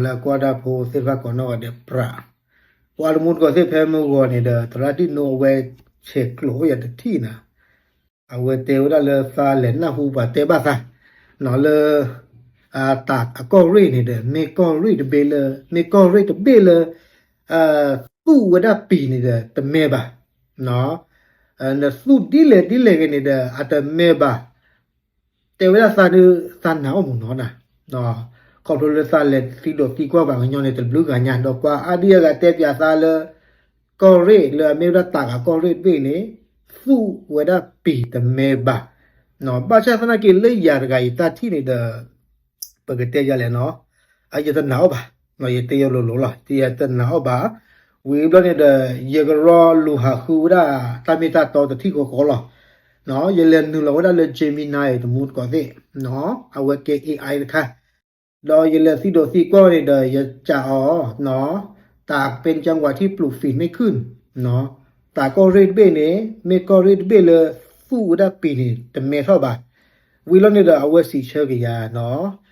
လၢအကွၢ်တၢ်ဖိသ့ၣ်တဖၣ်ကိးနီၢ်ဂၤဒဲးပြး, ပှၤတမူတကိးသ့ၣ်ဖဲမုၢ်ဂီၤန့ၣ်ဒီး သရၣ်ဒံၣ်နိအဝဲဆဲးကျိးအိၣ်ယၤတထံၣ်နၤ, အဝဲတဲဝဲဒၣ်လၢသးလဲၤနၢ်ဟူပှၤတဲဘၣ်သး, နီၢ်လၢ တၢ်အကီၢ်ရ့ၣ်န့ၣ်ဒီး မ့ၢ်ကီၢ်ရ့ၣ်တဘ့ၣ်လၢ မ့ၢ်ကီၢ်ရ့ၣ်တဘ့ၣ်လၢ သူၣ်ဝဲဒၣ်ပံၤန့ၣ်ဒီး တမဲဘၣ်, နသူၣ်ဒ်လဲၣ်ဒ်လဲၣ်ဂ့ၤန့ၣ်ဒီး အတမဲဘၣ်, တဲဝဲဒၣ်သးဒုး သးနာ်အီၤမုၢ်နီၤနၤ, ခီဖျိလၢသးလဲၤသံဒိးသံကွၢ်ပှၤကညီန့ၣ် တဘျုးဂၤညါ ဒီးပှၤအါဒံအါဂၤတဲပၠးသးလၢ ကီၢ်ရ့ၣ်လၢအမ့ၢ်ဝဲဒၣ်တၢ်ဂၤကီၢ်ရ့ၣ်တဘ့ၣ်န့ၣ် သူၣ်ဝဲဒၣ်ပံၤတမဲဘၣ်, ဘၣ်ဆၣ်သနာ်က့လၢယၤတဂၤအံၤတၢ်ထံၣ်န့ၣ်ဒီး ပကတဲယၤလဲၣ်နီၤ, ယတနာ်အီၤဘၣ်, ယတဲယလိၤလိၤလီၤ ယတနာ်အီၤဘၣ်, ဝံၤဘျီန့ၣ်ဒီး ယကရီလူၤဟးဃုဝဲဒၣ် တၢ်မ့ၢ်တၢ်တီတထံၣ်ဃီဃီလီၤ, ယလဲၤနုာ်လီၤဝဲဒၣ်လၢ Gemini တမူတကိးသ့ၣ်, အဝဲကဲ AI တခါ, ဒီးယလဲၤသံဒိးသံကွၢ်န့ၣ်ဒီး ယကးအီၤ, တၢ်ပၢၢ်ကၠၢ်ဝၤထံပျူးဖံးန့ၢ်ခုၣ်, တၢ်ကီၢ်ရ့ၣ်တဘ့ၣ်န့ၣ် မ့ၢ်ကီၢ်ရ့ၣ်တဘ့ၣ်လၢ သူၣ်ဝဲဒၣ်ပံၤန့ၣ် တမဲထီၣ်ဘၣ်, ဝံၤလီၤန့ၣ်ဒီး အဝဲစံးဆၢက့ၤယၤနီၤ,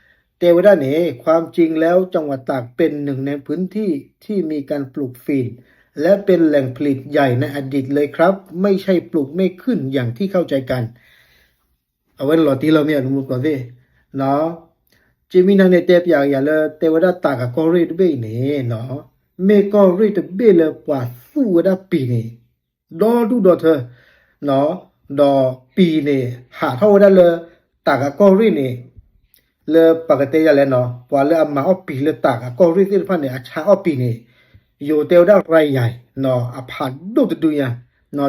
တဲဝဲဒၣ်န့ၣ် ความจริงแล้วจังหวัดตากเป็นหนึ่งในพื้นที่ที่มีการปลูกฝิ่น และเป็นแหล่งผลิตใหญ่ในอดีตเลยครับ ไม่ใช่ปลูกไม่ขึ้นอย่างที่เข้าใจกัน အဝဲန့ၣ်လီၤတံၢ်လီၤမ့ၢ်အတမူတကိးသ့ၣ်, Gemini န့ၣ်တဲပၠးက့ၤယၤလၢ တဲဝဲဒၣ်တၢ်ဂၤကီၢ်ရ့ၣ်တဘ့ၣ်အံၤန့ၣ်, မ့ၢ်ကီၢ်ရ့ၣ်တဘ့ၣ်လၢပှၤသူၣ်ဝဲဒၣ်ပံၤန့ၣ် ဒီဒူၣ်ဒီထၢ, ဒီးပံၤန့ၣ် ဟးထီၣ်ဝဲဒၣ်လၢ တၢ်ဂၤကီၢ်ရ့ၣ်န့ၣ်, လၢပကတဲယၤလဲၣ်နီၤ ပှၤလၢအမၤအီၣ်ပံၤလၢတၢ်ဂၤကီၢ်ရ့ၣ်သ့ၣ်တဖၣ်န့ၣ် အဆါအီၣ်ပံၤန့ၣ်, ယိၤတဲဝဲဒၣ်ရၤယၤနီၤ အဖးဒိၣ်တဒုညါ,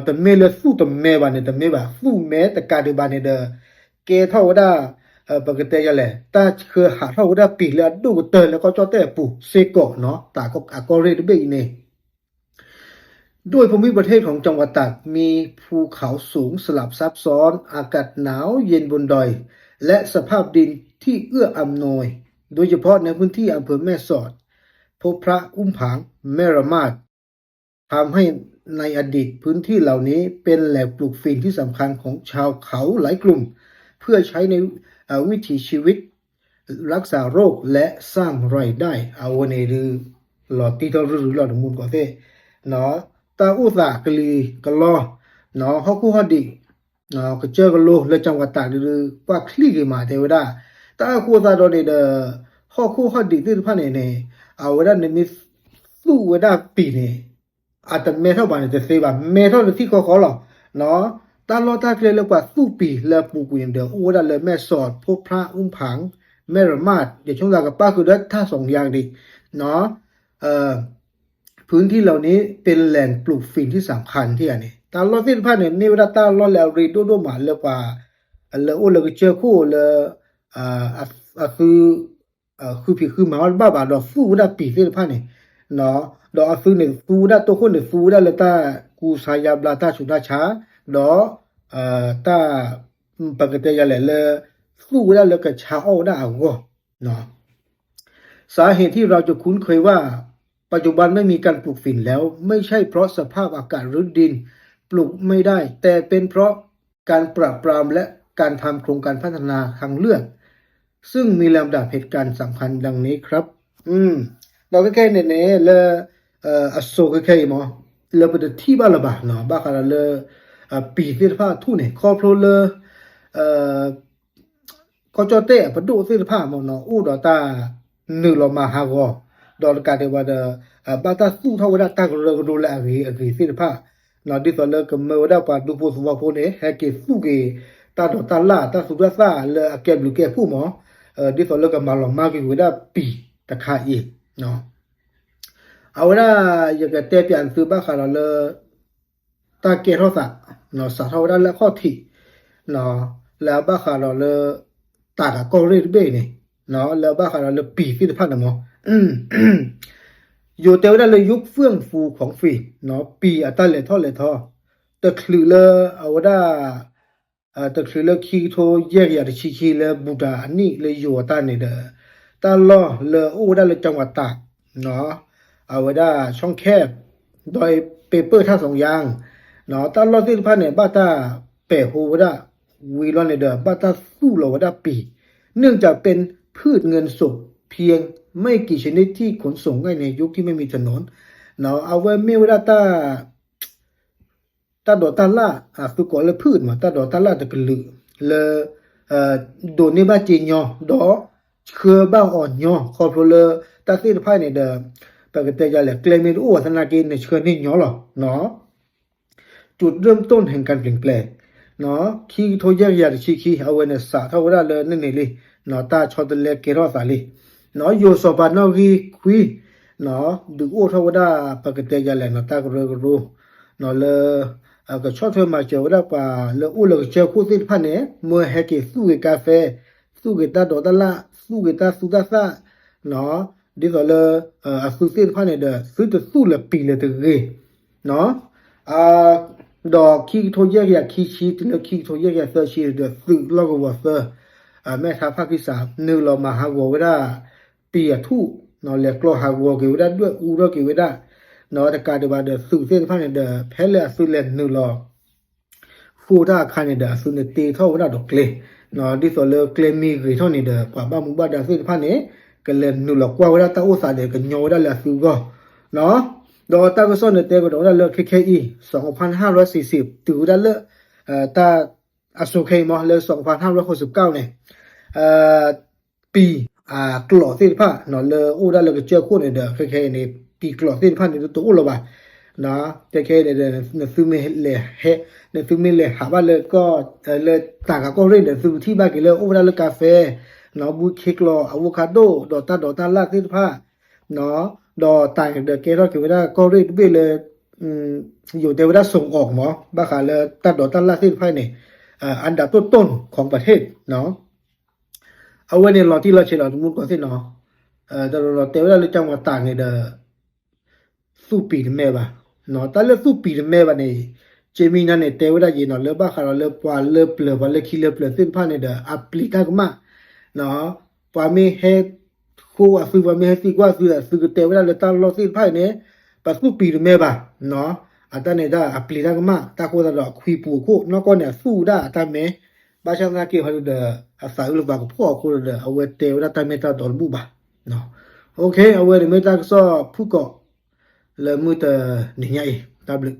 တမ့ၢ်လၢသူၣ်တမဲဘၣ်န့ၣ် တမ့ၢ်ဘၣ် သူၣ်မဲတကးဒံးဘၣ်န့ၣ်ဒီး ကဲထီၣ်ဝဲဒၣ် ပကတဲယၤလဲၣ် တၢ်ဆှၢဟးထီၣ်ဝဲဒၣ်ပံၤလၢအဒိၣ်ကတၢၢ်လၢကီၢ်ကၠီၣ်တဲၣ်အပူၤစ့ၢ်ကီးနီၤ တၢ်အကီၢ်ရ့ၣ်တဘ့ၣ်အံၤန့ၣ် ด้วยภูมิประเทศของจังหวัดตากมีภูเขาสูงสลับซับซ้อน อากาศหนาวเย็นบนดอย และสภาพดินที่เอื้ออำนวย โดยเฉพาะในพื้นที่อำเภอแม่สอด พบพระ อุ้มผาง แม่ระมาด ทำให้ในอดีตพื้นที่เหล่านี้เป็นแหล่งปลูกฝิ่นที่สำคัญของชาวเขาหลายกลุ่ม เพื่อใช้ในเอ่อวิถีชีวิต รักษาโรคและสร้างรายได้ အဝဲန့ၣ်ဒုး လီၤတံၢ်ထီၣ်ရုၢ်ရုၢ်လီၤတမူတကိးသ့ၣ်, တၢ်အိၣ်သးကလံၤကလီ, ဟီၣ်ခိၣ်ဟီၣ်ဒံး, ကစၢၢ်ကလိလၢကၠီၣ်ဝးတးဒုး ကွၢ်ချံက့ၤမးတဲဝဲဒၣ်, တၢ်အဃိသတးဒီးန့ၣ်ဒီး ဟီၣ်ခိၣ်ဟီၣ်ဒံးသ့ၣ်တဖၣ်န့ၣ်န့ၣ် အဝဲဒၣ်န့ၣ်မ့ၢ်သူၣ်ဝဲဒၣ်ပံၤန့ၣ် အတမဲထီၣ်ဘၣ်န့ၣ်တသ့ဘၣ် မဲထီၣ်တထံၣ်ဃီဃီလီၤ. တၢ်လီၢ်တၢ်ကျဲလၢပှၤသူၣ်ပံၤလၢအပူၤကွံာ်န့ၣ်ဒီး အိၣ်ဝဲဒၣ်လၢ แม่สอด พบพระ อุ้มผาง แม่ระมาด ယဆိကမိၣ်သးကပၣ်ဃုာ်ဒီးထၣ်စီၤယါဒံး พื้นที่เหล่านี้เป็นแหล่งปลูกฝิ่นที่สำคัญ ထံၣ်ဧါန့ၣ် တၢ်လီၢ်သ့ၣ်တဖၣ်န့ၣ် မ့ၢ်ဝဲဒၣ်တၢ်လီၢ်လၢအရ့ဒိၣ်ဒိၣ်မးလၢပှၤ လၢအိၣ်လၢကစၢၢ်ခိၣ်လၢ အသု ဃုဖံးဃုမၤအီၣ်တဘၣ်ဘၣ်ဒီးသူၣ်ဝဲဒၣ်ပံၤသ့ၣ်တဖၣ်န့ၣ်, ဒီးအသုန့ၣ်သူဝဲဒၣ်တိၢ်ခိၣ်န့ၣ် သူဝဲဒၣ်လၢတၢ်ကူစါယါဘျါတၢ်ဆူးတၢ်ဆါ, ဒီး တၢ် ပကတဲယၤလဲၣ်လၢ သူၣ်ဝဲဒၣ်လၢကဆါအီၣ်ဝဲဒၣ်အဂီၢ် สาเหตุที่เราจะคุ้นเคยว่าปัจจุบันไม่มีการปลูกฝิ่นแล้วไม่ใช่เพราะสภาพอากาศหรือดินปลูกไม่ได้แต่เป็นเพราะการปราบปรามและการทำโครงการพัฒนาทางเลือกซึ่งมีลำดับเหตุการณ์สำคัญดังนี้ครับ ဒီးခဲခဲအံၤန့ၣ်န့ၣ် လၢ အစိၤခဲခဲအံၤမး လၢပတထံၣ်ဘၣ်လၢၤဘၣ် ဘၣ်ဃးဒီးလၢ ပံၤသ့ၣ်တဖၣ်အထူၣ်န့ၣ် ခီဖျိလၢ ကီၢ်ကၠီၣ်တဲၣ်အပဒိၣ်သ့ၣ်တဖၣ်မ့ၢ်နီၤ အိၣ်ဒီးတၢ်နုာ်လီၤမၤဟးဂီၤ, ဒီးတကးဒံးဘၣ်ဒီး ဘၣ်တၢ်သူၣ်ထီၣ်ဝဲဒၣ်တၢ်ကရၢကရိလၢအဂ့ၤအဂ့ၤသ့ၣ်တဖၣ်, ဒ်သိးလၢကမၢဝဲဒၣ်ပှၤဒူဖိသဝီဖိန့ၣ် ဟဲက့ၤသူၣ်က့ၤ တၢ်ဒိးတၢ်လၣ် တၢ်သူတၢ်သၣ်လၢအကဲဘျုးကဲဖှိၣ်မး, ဒ်သိးလၢကမၤလီၤမၢ်ကွံာ်ဝဲဒၣ်ပံၤတခါအံၤ အဝဲဒၣ် ယကတဲပၠးသုဘၣ်ဃးဒီးလၢ တၢ်ကဲထီၣ်သး စးထီၣ်ဝဲဒၣ်လၢအခီၣ်ထံး လၢအဘၣ်ဃးဒီးလၢ တၢ်ဂၤကီၢ်ရ့ၣ်တဘ့ၣ်အံၤန့ၣ် လၢအဘၣ်ဃးဒီးလၢပံၤသ့ၣ်တဖၣ်န့ၣ်မး ယိၤတဲဝဲဒၣ်လၢ ယိးဖၢၣ်ဖူခွီၣ်ဖံး ပံၤအတၢ်လဲၤထီၣ်လဲၤထီ တချုးလၢအဝဲဒၣ် တချုးလၢခံကထိယဲၢ်ကယၤတဆံခံလၢဘူးတၢ်အနံၣ်လၢယိၤအတၢ်န့ၣ်ဒီး တၢ်လီၢ်လၢအအိၣ်ဝဲဒၣ်လၢကၠီၣ်ဝးတး အဝဲဒၣ် ช่องแคบ ဒီးပဲပိၢ်ထၣ်စီၤယါ တၢ်လီၢ်သ့ၣ်တဖၣ်န့ၣ် ဘၣ်တၢ်ပဲာ်ဟိဝဲဒၣ် ဝံၤလီၤန့ၣ်ဒီး ဘၣ်တၢ်သူၣ်လီၤဝဲဒၣ်ပံၤ เนื่องจากเป็นพืชเงินสดเพียง ไม่กี่ชนิดที่ขนส่งง่ายในยุคที่ไม่มีถนน အဝဲမ့ၢ်ဝဲဒၣ် တၢ်ဒိးတၢ်လၣ် သုကိးလၢဖုၣ်မး တၢ်ဒိးတၢ်လၣ်တကလုာ်လၢ ဒိးန့ၢ်ဘၣ်စ့ညီ ဒီးဆှၢဘၣ်အီၤညီ ခီဖျိလၢတၢ်သ့ၣ်တဖၣ်န့ၣ်ဒီး ပကတဲယၤလဲၣ် ကျဲမ့ၢ်တအိၣ်သနာ်က့ နဆှၢန့ၢ်ညီလီၤ. จุดเริ่มต้นแห่งการเปลี่ยนแปลง ခံကထိယဲၢ်ကယၤတဆံခံ အဝဲန့ၣ်စးထီၣ်ဝဲဒၣ်လၢန့ၣ်န့ၣ်လံ တၢ်ဆီတလဲကဲထီၣ်သးလံ ယိၤစီၤပၤနီၣ်ဂံၢ်ခွံ ဒုးအိၣ်ထီၣ်ဝဲဒၣ် ပကတဲယၤလဲၣ် တၢ်ကရၢကရိ လၢ ကဆီၣ်ထွဲမၤစၢၤဝဲဒၣ်ပှၤလၢအိၣ်လၢကစၢၢ်ခိၣ်သ့ၣ်တဖၣ်န့ၣ် မၢဟဲက့ၤသူၣ်ဂ့ၤကါဖဲ သူၣ်ဂ့ၤတၢ်ဒိးတၢ်လၣ် သူၣ်ဂ့ၤတၢ်သူတၢ်သၣ် ဒ်သိးလၢ အသုးသ့ၣ်တဖၣ်န့ၣ်ဒီး သုတသူၣ်လၢၤပံၤလၢၤတဂ့ၤ ဒီးခံကထိယဲၢ်ကယၤခံဆံတုၤလၢခံကထိယဲၢ်ကယၤသၢဆံန့ၣ်ဒီး သုးလီၢ်ကဝီၤသၢ မဲထါဖၣ်ခံစး နုာ်လီၤမၤဟးဂီၤဝဲဒၣ် ပံၤအထူၣ် လဲၤကျီဟးဂီၤက့ၤဝဲဒၣ်ဒွဲၣ်အူထီၣ်က့ၤဝဲဒၣ် ဒီးတကးဒံးဘၣ်ဒီးသုးသ့ၣ်တဖၣ်န့ၣ်ဒီး ဖဲလၢအသုးလဲၤနုာ်လီၤ ဃိတၢ်အခါန့ၣ်ဒီး အသုးန့ၣ်တ့ထီၣ်ဝဲဒၣ်ဒီးကျဲ ဒ်သိးလၢကျဲမ့ၢ်ဂ့ၤထီၣ်န့ၣ်ဒီး ပှၤဘၣ်မူဘၣ်ဒါသ့ၣ်တဖၣ်န့ၣ် ကလဲၤနုာ်လီၤကွၢ်ဝဲဒၣ်တၢ်အိၣ်သးဒီး ကညီဝဲဒၣ်လၢအသုးအဂီၢ် ဒီးတၢ်ကစီၣ်န့ၣ်တဲကဒီးဝဲဒၣ်လၢခဲခဲအံၤ စီၤကဖၣ်နၢ်ဟၣ်ရွဲၣ်စံးစံး တုၤဝဲဒၣ်လၢ တၢ်အစိၤခဲအံၤမ့ၢ် လၢစီၤကဖၣ်နၢ်ဟၣ်ရွဲၣ်ဃိးဆံကၢ်န့ၣ် ပံၤအကျိးသ့ၣ်တဖၣ် လၢအိၣ်ဝဲဒၣ်လၢကစၢၢ်ခိၣ်န့ၣ်ဒီး ခဲခဲအံၤန့ၣ် ပံၤကျိးသ့ၣ်တဖၣ်န့ၣ် တအိၣ်လၢၤဘၣ်. ခဲခဲအံၤန့ၣ်ဒီး နသုမ့ၢ်လဲၤဟး နသုမ့ၢ်လဲၤဟးဘၣ်လၢ လၢတၢ်ဂၤကီၢ်ရ့ၣ်န့ၣ်ဒီး သုကထံၣ်ဘၣ်က့ၤလၢအိၣ်ဝဲဒၣ်လၢကါဖဲ ဘုခ့ကျိး အဝိခါဒိၣ် ဒီးတၢ်ဒိးတၢ်လၣ်သ့ၣ်တဖၣ် ဒီးတၢ်န့ၣ်ဒီးကဲထီၣ်က့ၤဝဲဒၣ်ကီၢ်ရ့ၣ်တဘ့ၣ်လၢ ယိၤတဲဝဲဒၣ် ส่งออก မး ဘၣ်ဃးလၢတၢ်ဒိးတၢ်လၣ်သ့ၣ်တဖၣ်န့ၣ် อันดับต้นๆ ของประเทศ အဝဲန့ၣ်လီၤတံၢ်လီၤဆဲးလီၤ တမူတကိးသ့ၣ်နီၤ တလီၤတဲဝဲဒၣ်လၢကၠီမီၤတၢ်န့ၣ်ဒီး သူၣ်ပံၤတမဲဘၣ်. တၢ်လၢသူၣ်ပံၤတမဲဘၣ်န့ၣ် ကမံနါန့ၣ် တဲဝဲဒၣ်ယံၤနီၤ လၢဘၣ်ဃးဒီးလၢပှၤလၢပျၢၤပှၤလၢခံလၢပျၢၤသ့ၣ်တဖၣ်န့ၣ်ဒီး အပျံၤတၢ်ကမၣ် ပှၤမ့ၢ်ဟဲဃိအသုး ပှၤမ့ၢ်ဟဲသံကွၢ်အသုးဒီး သုကတဲဝဲဒၣ်လၢတၢ်လီၢ်သ့ၣ်တဖၣ်အံၤန့ၣ် ပသူၣ်ပံၤတမဲဘၣ်. အတၢ်န့ၣ်ဒၣ်အပျံၤတၢ်ကမၣ် တၢ်ဃိသတးဒီးအခွံပူၤအခိၣ် နီၢ်ကီၢ်န့ၣ် အသူၣ်ဝဲဒၣ်အတၢ်မဲ ဘၣ်ဆၣ်သနာ်က့ဟီဒုဒီး အသးအုးလၢပှၤကဖှီၣ်အဃိဒီး အဝဲတဲဝဲဒၣ်တၢ်မ့ၢ်တၢ်တီတဘူၣ်ဘၣ်. အဝဲန့ၣ်မ့ၢ်တၢ်ကစီၣ်ဖုၣ်ကိာ် လၢမုၢ်တနံၤညါအံၤ တၢ်ဘျုး